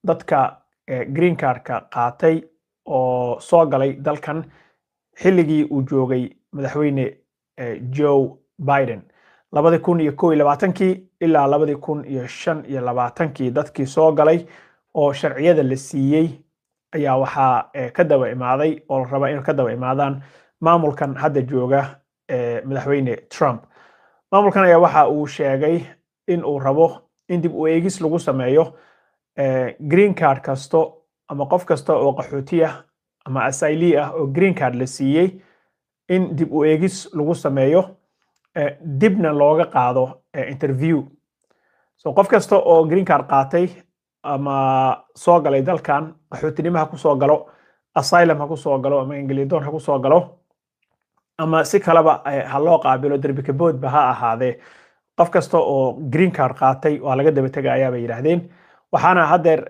dadka green cardka qaatay oo soo galay dalkan xilligii uu joogay madaxweyne Joe Biden, 2021-kii ilaa 2025-kii. Dadkii soo galay oo sharciyada la siiyey ayaa waxaa ka daba imaaday oo la rabaa inay ka daba imaadaan maamulkan hadda jooga, madaxweyne Trump. Maamulkan ayaa waxa uu sheegay in uu rabo in dib u eegis lagu sameeyo green card kasto ama qof kasta oo qaxooti ah ama asylee ah oo green card la siiyey, in dib u eegis lagu sameeyo, dibna looga qaado interview. So qof kasta oo green card qaatay ama soo galay dalkan, qaxootinimo ha ku soo galo, asylum ha ku soo galo, ama ingilidoon ha ku soo galo, ama si kaleba ha loo qaabilo, derbi kaboodba ha ahaadee, qof kasta oo green card qaatay waa laga daba tegayaa, bay yidhaahdeen. Waxaana haddeer